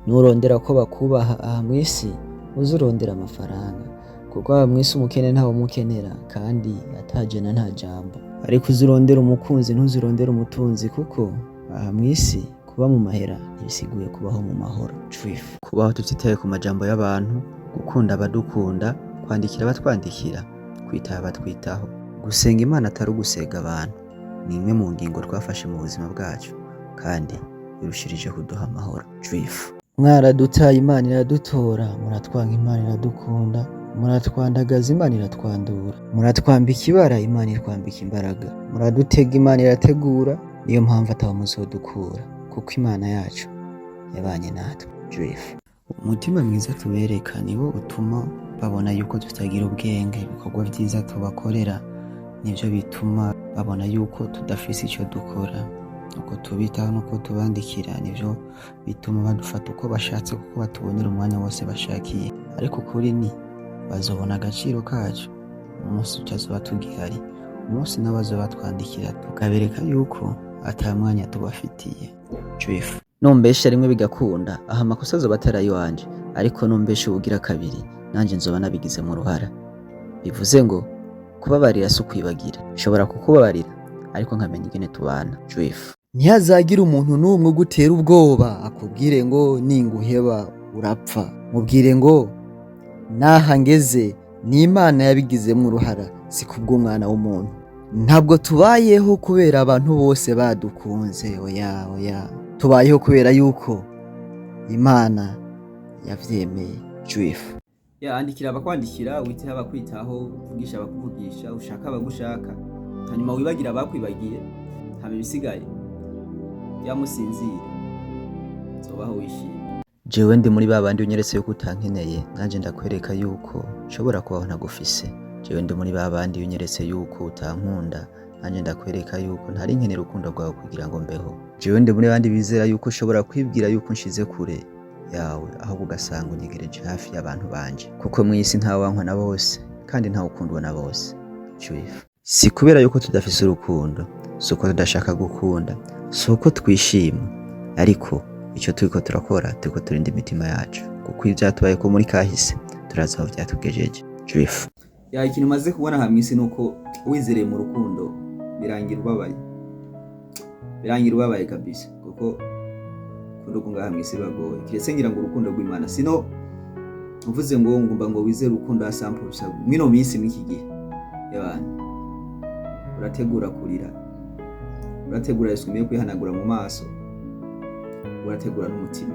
Nurondera ko bakubaha aha mw'isi, uze urondera amafaranga, kuko aha mw'isi umukene ntawe umukenera kandi atajena nta jambo. Ariko uze urondera umukunzi, ntuze urondere umutunzi, kuko aha mw'isi kuba mu mahera ntibisiguye kubaho mu mahoro. Juif. Kubaho tutitaye ku majambo y'abantu, gukunda abadukunda, kwandikira abatwandikira, kwitaho abatwitaho, gusenga Imana atari ugusega abantu, ni imwe mu ngingo twafashe mu buzima bwacu kandi birushirije kuduha amahoro. Juif. Mwaradutaye, Imana iradutora, muratwanka, Imana iradukunda, muratwandagaza, Imana iratwandura, muratwambika ibara, Imana itwambika imbaraga, muradutega, Imana irategura. Niyo mpamvu ataho muzodukura, kuko Imana yacu yabanye natwe. Juif. Umutima mwiza tubereka niwo utuma babona yuko tutagira ubwenge. Ibikorwa vyiza tubakorera nivyo bituma babona yuko tudafise ico dukora. Uko tubitaho nuko tubandikira nivyo bituma badufata uko bashatse, kuko batubonera umwanya wose bashakiye. Ariko ukuri ni bazobona agaciro kacu umunsi tutazoba tugihari, umunsi nabo bazoba batwandikira tukabereka yuko ata mwanya tubafitiye. Juif. Numbesha rimwe bigakunda, aha amakosa azoba atari ayiwanje, ariko numbesha ubugira kabiri, nanje nzoba nabigizemo uruhara. Bivuze ngo kubabarira si ukwibagira. Nshobora kukubabarira, ariko nkamenya ingene tubana. Juif. Ntihazagire umuntu n'umwe ugutera ubwoba akubwire ngo ninguheba urapfa. Mubwire ngo naha ngeze ni Imana yabigizemo uruhara, si kubw'umwana w'umuntu. Ntabwo tubayeho kubera abantu bose badukunze, oya oya. Tubayeho kubera yuko Imana yavyemeye. Juif. Ya, andikira abakwandikira, witeho abakwitaho, uvugisha abakuvugisha, ushaka abagushaka, hanyuma wibagira abakwibagiye. Hama ibisigaye byamusinzire, uzobaho wishimye. Jewe ndi muri babandi unyeretse yuko utankeneye, nanje ndakwereka yuko nshobora kubaho ntagufise. Jewe ndi muri babandi unyeretse yuko utankunda, nanje ndakwereka yuko ntari nkenera urukundo rwawe kugira ngo mbeho. Jewe ndi muri bandi bizera yuko ushobora kwibwira yuko nshize kure yawe, ahubwo ugasanga unyegereje hafi y'abantu banje, kuko mw'isi ntawankwa na bose kandi ntawukundwa na bose. Juif. Si kubera yuko tudafise urukundo, si uko tudashaka gukunda, si uko twishima, ariko icyo turiko turakora, turiko turinda imitima yacu, kuko ivyatubayeko muri kahise turazi aho vyatugejeje. Juif. Ya, ikintu maze kubona aha mw'isi nuko wizereye mu rukundo birangira ubabaye, birangira ubabaye kabisa, kuko urukundo rwo ngaha mw'isi ruragoye, kiretse ngira ngo urukundo rw'Imana. Sino uvuze ngo ngumva ngo wizere urukundo asampusa mwino minsi, mw'iki gihe y'abantu, urategura kurira, urategura essuie-main yo kwihanagura mu maso, urategura n'umutima.